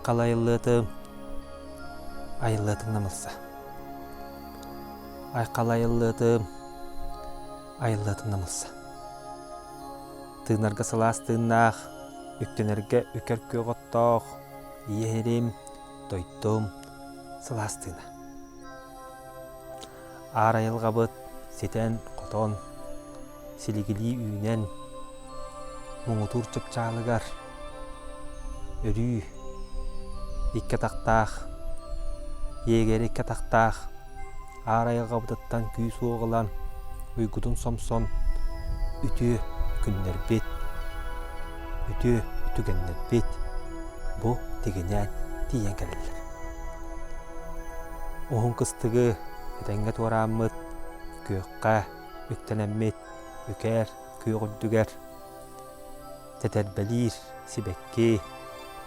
Айхал айыллыатым, айыллыатым намылса. Айхал айыллыатым, айыллыатым намылса. Тыынарга сылаас тыыннаах, үктэнэргэ үкэр күөх оттоох, ийэ сирим, дойдум сылаас тыына. Аар айылҕабыт ситэн-хотон, силигилии үүнэн, муҥутуур чыпчаалыгар өрүү икки атахтаах, иэгэри икки атахтаах аар айылҕабытыттан күүс-уох ылан, уйгутун сомсон үтүө күннэрбит, үтүө түгэннэрбит бу тигинээн тиийэн кэлэллэр. Уһун кыстыгы этэҥҥэ туорааммыт, күөххэ үктэнэммит, үкээр күөх үрдүгэр тэтэрбэлиир сибэкки,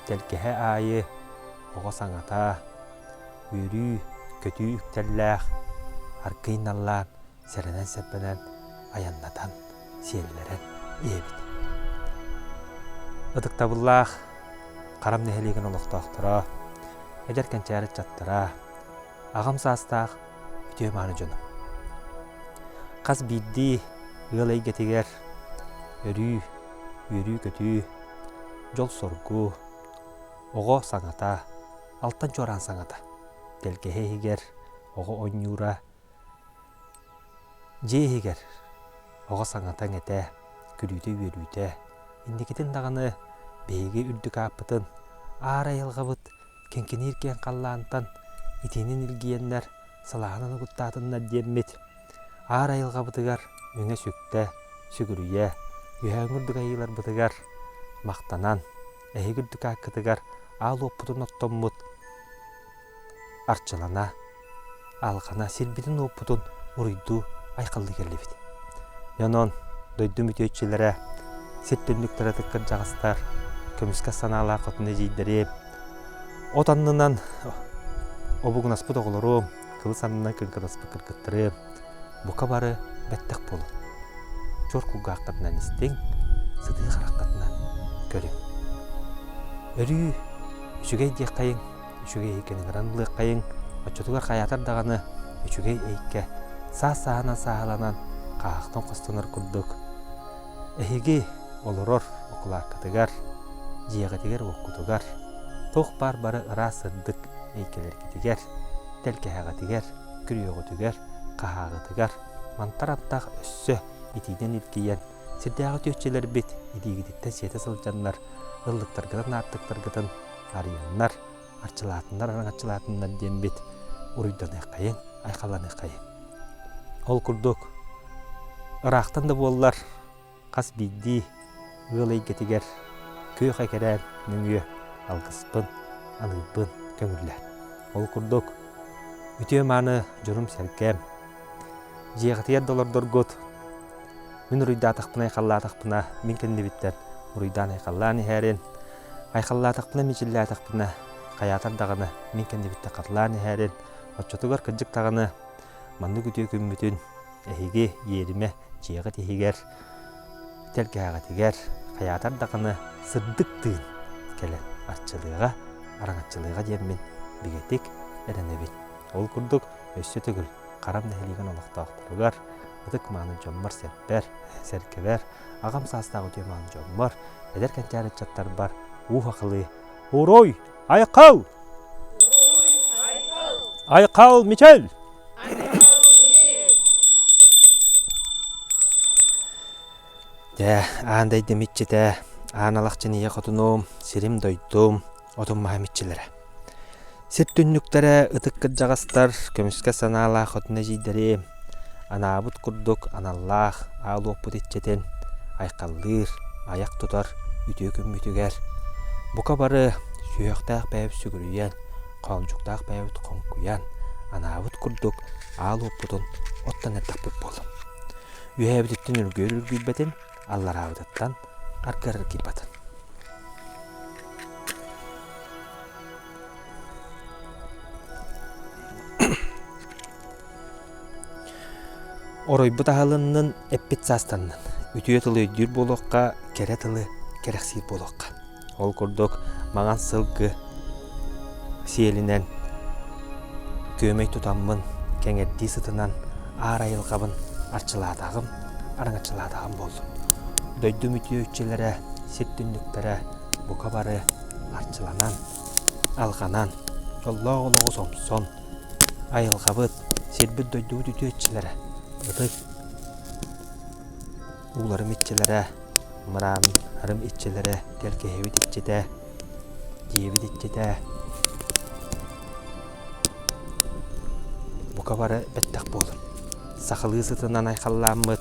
тэлгэһэ аайы оҕо саҥата, үөрүү, көтүү үктэллээх, аргыый наллаан, сэрэнэн-сэрбэнэн айаннатан, сиэллэрэн иһэбит. Ытыктабыллаах Харам нэһилиэгин олохтоохторо, эдэр кэнчээри ыччаттара, аҕам саастаах үтүө-мааны дьоно. Хас биирдии ыал эйгэтигэр өрүү, үөрүү-көтүү, дьол-соргу, оҕо саҥата, алтан чуораан саҥата, тэлгэһэ иһигэр оҕо оонньуура, Дьиэ иһигэр оҕо саҥата-иҥэтэ, күлүүтэ-үөрүүтэ, инникитин даҕаны биһиги үрдүк ааппытын аар айылҕабыт киҥкиниир киэҥ халлаантан итиинин илгийэннэр сылааһынан угуттаатыннар диэммит аар айылҕабытыгар үҥэ-сүктэ, сүгүрүйэ, үһээҥҥи үрдүк айыыларбытыгар махтанан, эһиги үрдүк ааккытыгар аал уоппутун оттоммут арчылана, алҕана сирбитин-уоппутун уруйдуу айхаллыы кэллибит. Онон дойдум үтүөччүлэрэ, сир түннүктэрэ кырдьаҕастар, көмүскэс санаалаах хотун эдьиийдэрим, от аннынан обугунаспыт оҕолорум, кылыс аннынан кыҥкынаспыт кыргыттарым, бука бары бэттэх буолуҥ. Чуор кулгааххытынан истиҥ, сытыы хараххытынан көрүҥ. Өрүү үчүгэй диэххэйиҥ, үчүгэй эйгэни ыҥыран ылыаххайыҥ, оччотугар хайаатар даҕаны үчүгэй эйгэ саас-сааһынан сааһыланан хааһахтан хостонор курдук эһиги олорор окулааккытыгар, дьиэҕитигэр-уоккутугар туох баар бары ыраас сырдык эйгэлэргитигэр, тэлгэһэҕитигэр, күрүөҕүтүгэр, хаһааҕытыгар мантар аттаах өссө итиинэн илгийэн сирдээҕи түөччүлэрбит илиигититтэн сиэтэ сылдьаннар ыллыктаргытын аартыктаргытын арыйаннар, арчылаатыннар, араҥаччылаатыннар диэммит уруйданыаххайыҥ, айхалланыаххайыҥ. Ол курдук, ыраахтан да буоллар, хас биирдии ыал эйгэтигэр күөх экэрээн нөҥүө алгыспын, аныырбын көҥүллээн. Ол курдук, үтүө-мааны дьонум-сэргэм, дьиэҕитигэр да олордоргут Мин уруйдаатахпына, айхаллаатахпына, мин кэннибиттэн уруйдаан айхаллаан иһээрин, айхаллаатахпына, мичиллээтэхпинэ, хайаатар даҕаны мин кэннибиттэн хатылаан иһээрин, оччотугар кырдьык даҕаны маннык үтүө күммүтүн эһиги иэримэ дьиэҕит иһигэр, тэлгэһэҕитигэр хайаатар даҕаны сырдык тыын кэлэн арчылыаҕа, араҥаччылыаҕа диэммин бигэтик эрэнэбин. Ол курдук өссө төгүл Харам нэһилиэгин олохтоохторугар, ытык-мааны дьоммор-сэрбэр, сэргэбэр, аҕам саастаах үтүө-мааны дьоммор, эдэр кэнчээри ыччаттарбар уу сахалыы Уруй! Айхал! Айхал Мичел! Дьэ, аан дайдым иччитэ, аан алахчын ийэ хотунум, сирим-дойдум, отум-маһым иччилэрэ. Сир түннүктэрэ ытык кырдьаҕастар көмүскэ санаалаах хотун эдьиийдэри анаабыт курдук аналлаах аал уоппут иччитин айхаллыыр, айах тутар үтүө күммүтүгэр бука бары сүһүөхтээх бэйэбит сүгүрүйэн, хоолдьуктаах бэйэбит хоҥкуйан, анаабыт курдук аал уоппутун оттон эрдэхпит буоллун. Үөһээбититтэн үргүөр үргүйбэтин, аллараабытыттан аргыар аргыйбатын. Оройбут аһылыннын, эппит саастаннын. Үтүө тылы өйдүүр буолуохха, кэрэ тылы кэрэхсиир буолуохха. Ол курдук маҥан сылгы. сиэлинэн күөмэй тутаммын, кэҥэрдии сытынан аар айылҕабын арчылаатаҕым, араҥаччылаатаҕым буоллун. Дойдум үтүө үччэлэрэ, сир түннүктэрэ бука бары арчыланан, алҕанан, дьоллоох олоҕу сомсон, айылҕабыт, сирбит-дойдубут үтүө иччилэрэ, ытык ууларым иччилэрэ, мырааннарым иччилэрэ, тэлгэһэбит иччитэ, дьиэбит иччитэ бука бары бэттэх буолун. Сахалыы сытынан айхаллааммыт,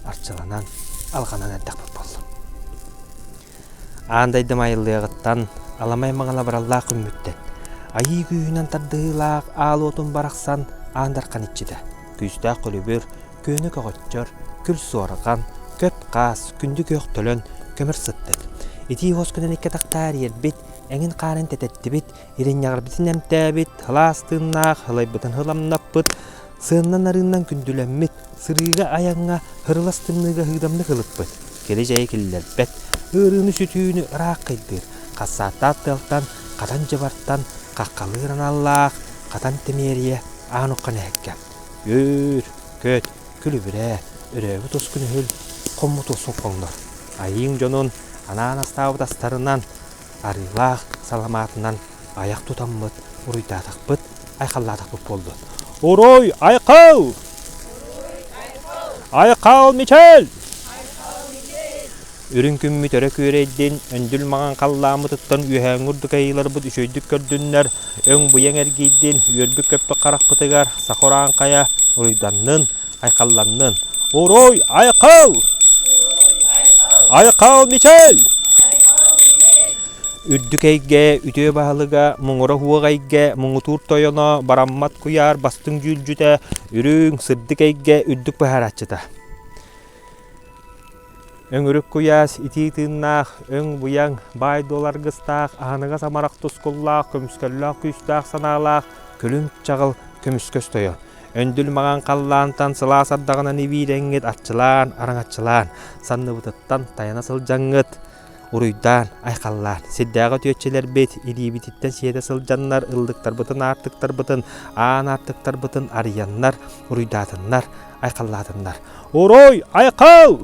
арчыланан, алҕанан эрдэхпит буоллун. Аан дойдум айыллыаҕыттан аламай маҥан абыраллаах күммүттэн, айыы күүһүнэн тардыһыылаах аал уотун барахсан аан дархан иччитэ, күүстээх күлүбүр, күөнү көҕөччөр, күл суорҕан, көп хаас, күндү күөх төлөн, көмөр сыттык. Итии уоскунан икки атахтаар иэрбит, эҥин хаарын тэтэттибит, иринньэҕирбитин эмтээбит, сылаас тыыннаах, һылайбытын һыламнаппыт, сыаннан-арыыннан күндүлэммит, сырыыга-айаҥҥа һырылас тымныыга һыыдамнык ылыппыт, кэли-дьайы киллэрбэт, ыарыыны-сүтүүнү ыраах кыйдыыр, хассааттаах тыалтан, хатан дьыбартан, хаххалыыр аналлаах, хатан тимиэрийэ аан уххан эһэккэ Үөр, көт, күлүбүрээ, өрөөбүт ускун үһүл, хоммут уосун хоҥнор. Айыыҥ дьонун анаан астаабыт астарынан, арыылаах саламаатынан айах тутаммыт, уруйдаатахпыт, айхаллаатахпыт буоллун. Уруй, айхал! Айхал, Мичэл! Үрүҥ күммүт өрө күөрэйдин, өндүл маҥан халлааммытыттан үөһээҥҥи урдук айыыларбыт үчүгэйдик көрдүннэр, өҥ-быйаҥ эргийдин, үөрбүт-көппүт харахпытыгар саха урааҥхайа уруйданнын, айхалланнын. Уруй, айхал! Айхал, Мичэл! Үрдүк эйгэ үтүө баһылыга, муҥура уһуох эйгэ муҥутуур тойоно, бараммат куйаар бастыҥ дьүүлдьүтэ, үрүҥ, сырдык эйгэ үрдүк быһаарааччыта. Өҥүрүк куйаас, итии тыыннаах, өҥ-быйаҥ, баай-дуол аргыстаах, аһыныгас амарах тускуллаах, көмүскэллээх күүстээх санаалаах, күлүм-чаҕыл көмүскэс тойон. Өндүл маҥан халлаантан сылаас ардаҕынан ибиирэҥҥит арчылаан, араҥаччылаан, санныбытыттан тайана сылдьаҥҥыт, уруйдаан, айхаллаан, сирдээҕи үтүөччүлэрбит илиибититтэн сиэтэ сылдьаннар, ыллыктарбытын, аартыктарбытын, аан аартыктарбытын арыйаннар, уруйдаатыннар, айхаллаатыннар. Уруй, айхал!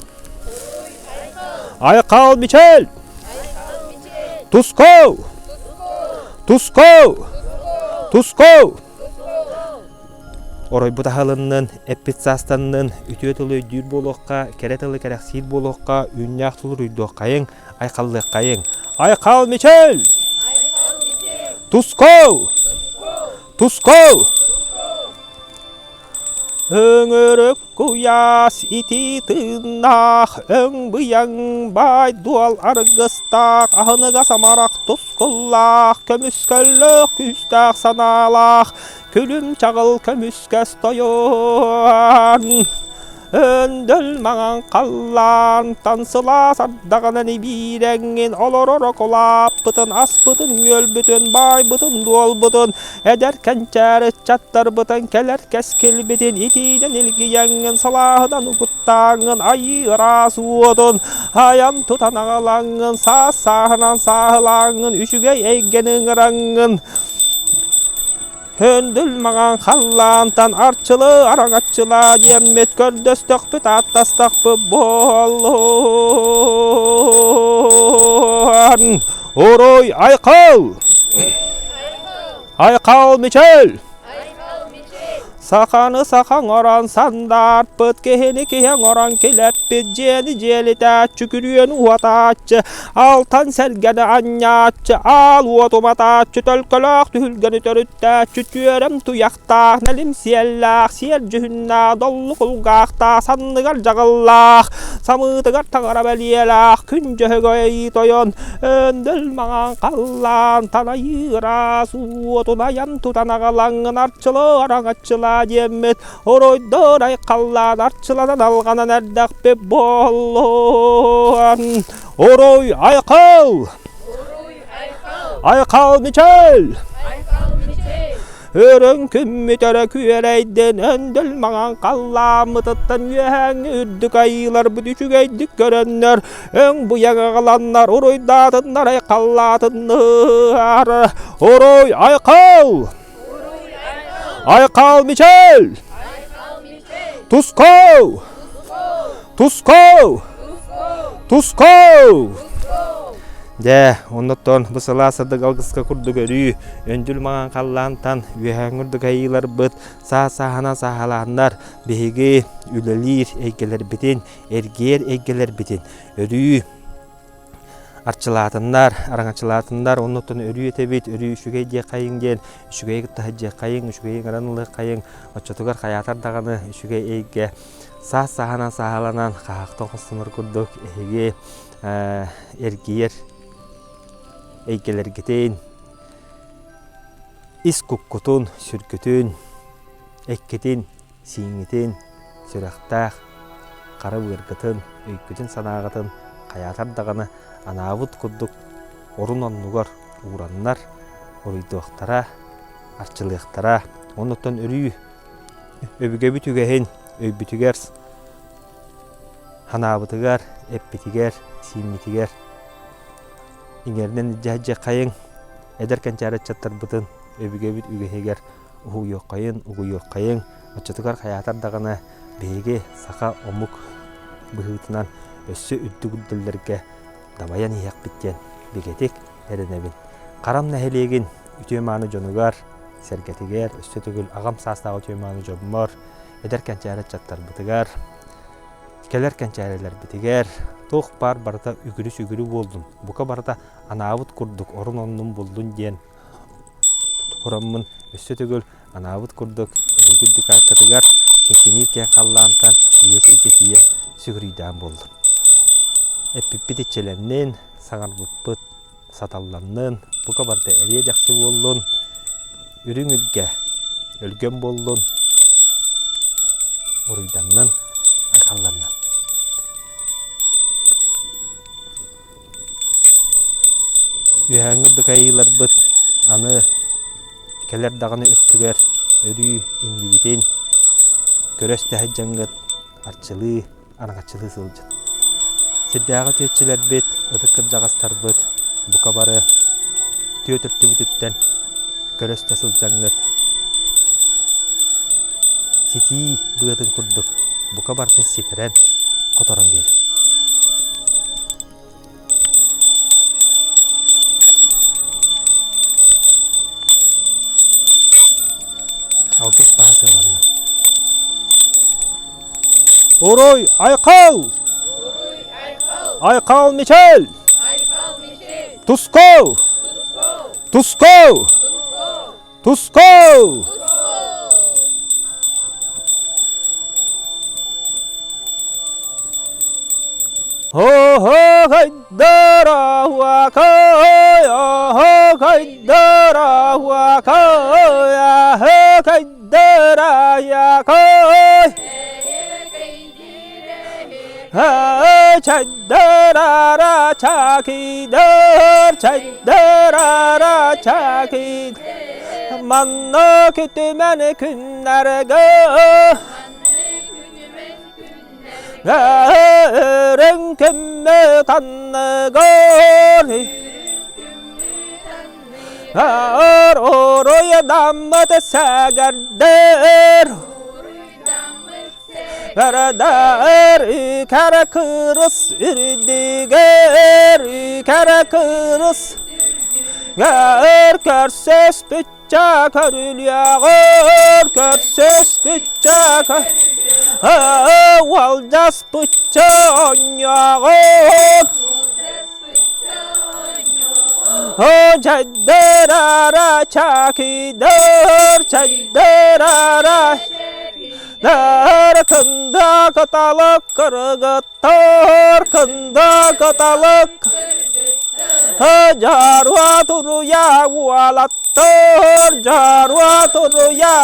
Айхал, Мичэл! Тускул! Тускул! Тускул! Оройбут аһылыннын, эппит саастаннын, үтүө тылы өйдүүр буолуохха, кэрэ тылы кэрэхсиир буолуохха, үүннээх тылы уруйдуоххайыҥ, айхаллыаххайыҥ. Айхал Мичэл! Тускул! Тускул! Өҥүрүк куйаас итии тыыннаах, өҥ-быйаҥ баай-дуол аргыстаах, аһыныгас амарах тускуллаах, көмүскэллээх күүстээх санаалаах, күлүм-чаҕыл көмүскэс тойон. Өндөл маҥан халлаантан сылаас ардаҕынан ибиирэҥҥин олорор окулааппытын, аспытын-үөлбүтүн, баайбытын-дуолбутун, эдэр кэнчээри ыччаттарбытын, кэлэр кэскилбитин итиинэн илгийэҥҥин, салааһынан угуттааҥҥын, айыы ыраас уотун айан тутан аҕалаҥҥын, саас сааһынан сааһылааҥҥын, үчүгэй эйгэни ыҥыраҥҥын, Өндүл маҥан халлаантан арчылы араҥаччылаа диэммит көрдөстөхпүт ааттастахпыт буоллун. Уруй айхал! Айхал Мичэл! Саханы саха оҥорон сандаарпыт, киһини киһи оҥорон килэппит, дьиэни дьиэлитээччи, күрүөнү уотааччы, алтан сэргэни анньааччы, аал уот уматааччы, төлкөлөөх түһүлгэни төрүттээччи, түөрэм туйахтаах, нэлим сиэллээх, сиэр дьүһүннээх, доллу кулгаахтаах, санныгар дьаҕыллаах, самыытыгар таҥара бэлиэлээх, күн дьөһөгөй тойон, өндөл маҥан халлаан, танайыы ыраас уотун айан тутан аҕалаҥҥын арчылы араҥаччылаа диэммит оройдор айхаллаан арчыланан алҕанан эрдэхпит буоллун. Орой айхал! Айхал Мичэл! Өрөҥ күммүт өрө күөрэйдин, өндөл маҥан халлааммытыттан үөһээҥҥи үрдүк айыыларбыт үчүгэйдик көрөннөр, өҥ быйаҥ аҕаланнар уруйдаатыннар айхаллаатыннар. Уруй айхал! Айхал Мичел! Тускоу! Тускоу! Тускоу! Дьэ, оннуттан бу сылаас сырдык алгыска курдук өрүү, өндүл маҥан халлаантан үөһээҥҥи үрдүк айыыларбыт саас-сааһынан сааһылааннар биһиги үлэлиир эйгэлэрбитин, эргиэр эйгэлэрбитин өрүү арчылаатыннар, араҥаччылаатыннар, оннуттан өрүү этэбит, өрүү үчүгэй диэххэйиҥ диэн, үчүгэйи кытта сылдьыаххайыҥ, үчүгэйи ыҥыран ылыаххайыҥ, оччотугар хайаатар даҕаны үчүгэй эйгэ саас сааһынан сааһыланан хаһаахтан хостонор курдук эһиги эргийэр эйгэлэргитин, ис куккутун, сүргүтүн, эккитин сииҥҥитин, сүрэхтээх хара быаргытын, өйгүтүн-санааҕытын хайаатар даҕаны анаабыт курдук орун-оннугар уураннар, уруйдуохтара, арчылыахтара. Оннуттан өрүү өбүгэбит үгэһин өйбүтүгэр, санаабытыгар, эппитигэр, сииммитигэр иҥэринэн илдьэ сылдьыаххайыҥ, эдэр кэнчээри ыччаттарбытын өбүгэбит үгэһигэр уһуйуоххайын, угуйуоххайыҥ, оччотугар хайаатар даҕаны биһиги саха омук быһыытынан өссө үрдүк үрдэллэргэ дабайан иһиэхпит диэн бигэтик эрэнэбин. Харам нэһилиэгин үтүө-мааны дьонугар, сэргэтигэр, өссө төгүл аҕам саастаах үтүө-мааны дьоммор, эдэр кэнчээри ыччаттарбытыгар, кэлэр кэнчээрилэрбитигэр туох баар барыта үгүрү-сүгүрү буоллун, бука барыта анаабыт курдук орун-оннун буллун диэн тураммын өссө төгүл анаабыт курдук эһиги үрдүк ааккытыгар киҥкиниир киэҥ халлаантан ийэ сиргэ тиийэ сүгүрүйдээн буоллум. Эппиппит иччилэннин, саҥарбыппыт саталланнын, бука барыта эриэ-дэхси буоллун, үрүҥ илгэ өлгөм буоллун, уруйданнын, айхалланнын. Үөһээҥҥи үрдүк айыыларбыт аны кэлэр даҕаны өттүгэр өрүү иннибитин көрө-истэ сылдьаҥҥыт арчылыы, араҥаччылыы сылдьын. Сирдээҕи түөччүлэрбит, ытык кырдьаҕастарбыт бука бары түөрт өртүбүтүттэн көрө-истэ сылдьаҥҥыт ситии быатын курдук бука барытын ситэрэн, хоторон биэрин. Алгыс баһа сыаланна. Уруй Айхал! Айхал Мичел! Тускул! Тускул! Тускул! Манна күтүмэн күннэргэ Өрөҥ көммө танныгар Оруйдаммыт сэгэрдэр Дар үкэр кырыс үрдүгэр үкэр кырыс Гөр көрсөспүччэ көрүлүөҕөр көрсөспүччэ уолдьаспычча онньоҕор Чэддэрара чакидэр чэддэрара Дар кында кыталык кыргыттар кында кыталык Дьаруа туруйа уолаттар дьаруа туруйа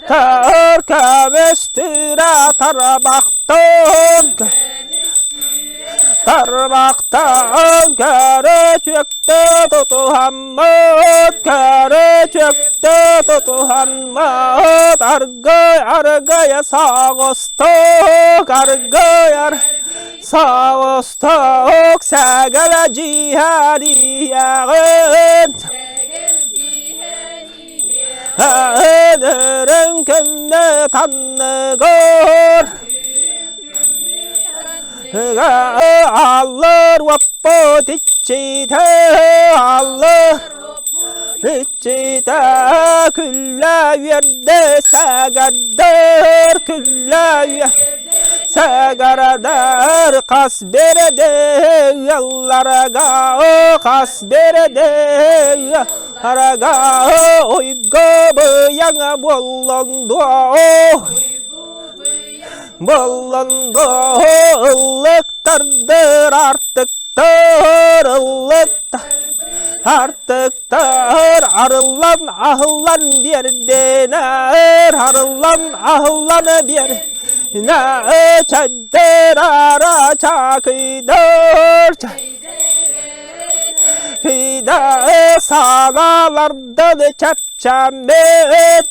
Тар көмүс тыра тарбахтан. Тарбахтан көрө-чүөктэ тутуһаммыт, көрө-чүөктэ тутуһаммыт, аргый аргый соҕустук, аргый соҕустук, сэгэлэ дьиһэриэҕин. Өлөрөн көмнө танныгар Аллар уоппут иччитэ аллар иччитэ күллэ үөрдэ сэгэрдэр күллэ сэгэрдэр хас береде ыалларга хас береде ыалларга ойго быйаҥа буоллон дуо Боллондо ыллыктардыр артыктар ыллыкта артыктар арыллан аһыллан биэрдинэр арыллан аһыллан биэрдинэр чэддэр ара чакыйдар Кыйда саалалардан чэпчэммит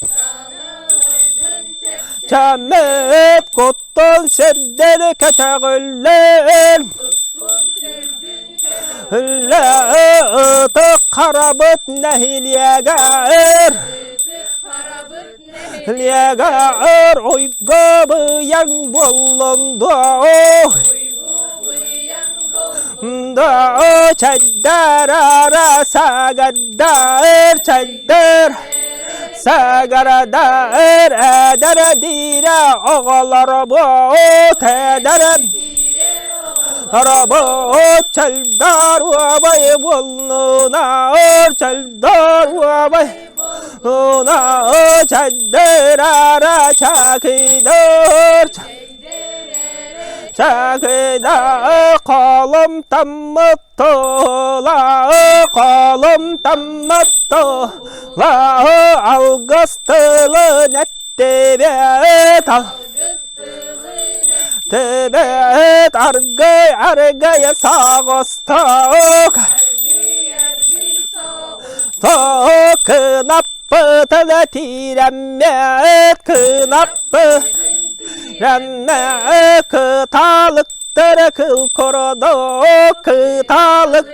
Чэммит куттан сирдэр кэтэҕиллэр Ытык харабыт нэһилиэгэр Лиэгэр уйга быйаҥ буоллун дуо Да чэддэр ара сагардар чэддэр сагардар эдэр диирэ оҕолорбут эдэр Робот чэлдэр уобай буолнунаар чэлдэр уобай уна чэддэр ара чакыйдар Чакыда колум таммыт тула колум таммыт тула алгыс тылын эттибет Төбөт аргый аргый соҕустук Соокунап Пытына тиирэммэт кынаппы Рэммэ кыталыктар кыл кородок кыталык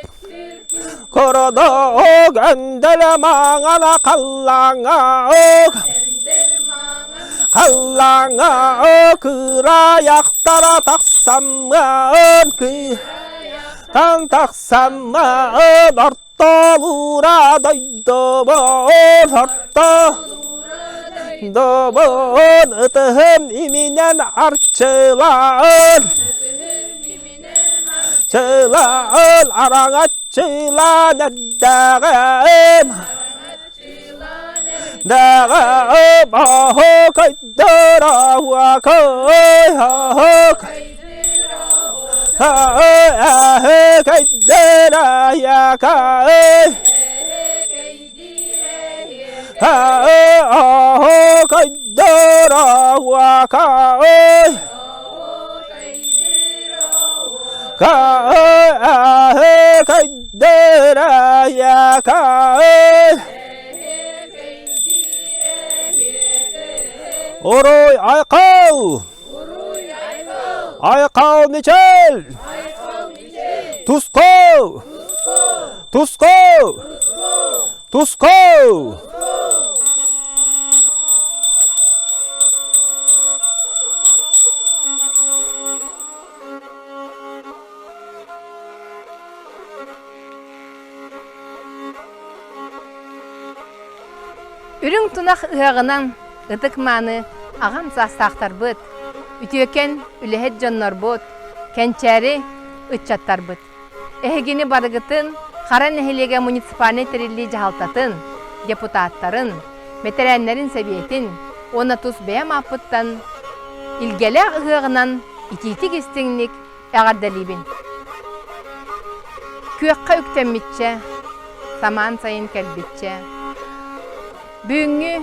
Кородок өндөл маңана халлаҥа Халлаҥа кыраайахтара тахсаммын Кыытан тахсаммын Ортолуура дойдубун орто добун ытыһым иминэн арчылаан чылаан араҥаччылаан эрдэҕим дэҕим оһукайдыра уакай Кайдера-якай Кайдера-уакай Кайдера-якай Уруй айхал! Айхал Мичел! Туску! Туску! Туску! Үрүҥ тунах ыһыаҕынан ытык-мааны аҕам саастаахтарбыт, үтүөкэн үлэһит дьоннорбут, кэнчээри ыччаттарбыт. Эһигини барыгытын Хара нэһилиэгэ муниципальнай тэриллии дьаһалтатын, депутаттарын, бэтэрээннэрин сэбиэтин уонна тус бэйэм ааппыттан илгэлээх ыһыаҕынан итиитик-истиҥник эҕэрдэлиибин! Күөххэ үктэммиччэ, самаан сайын кэлбиччэ, бүгүҥҥү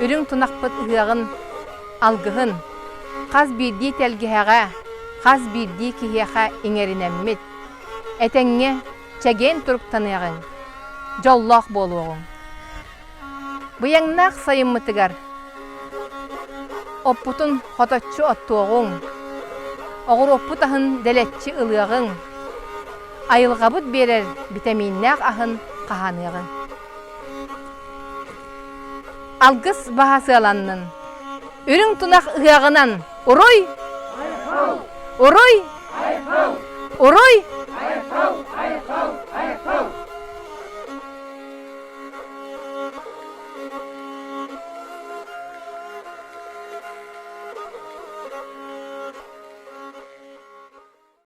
үрүҥ тунахпыт ыһыаҕын алгыһын хас биирдии тэлгэһэҕэ, хас биирдии киһиэхэ иҥэринэммит, этэҥҥэ чэгиэн туруктаныаҕыҥ, дьоллоох буолуоҕуҥ. Быйаҥнаах сайыммытыгар оппутун хоточчу оттуоҕуҥ, оҕуруоппут аһын дэлэччи ылыаҕыҥ, айылҕабыт биэрэр битэмииннээх аһын хаһааныаҕыҥ. Алгыс баһа сыаланнын. Үрүҥ тунах ыһыаҕынан уруй! Уруй! Уруй!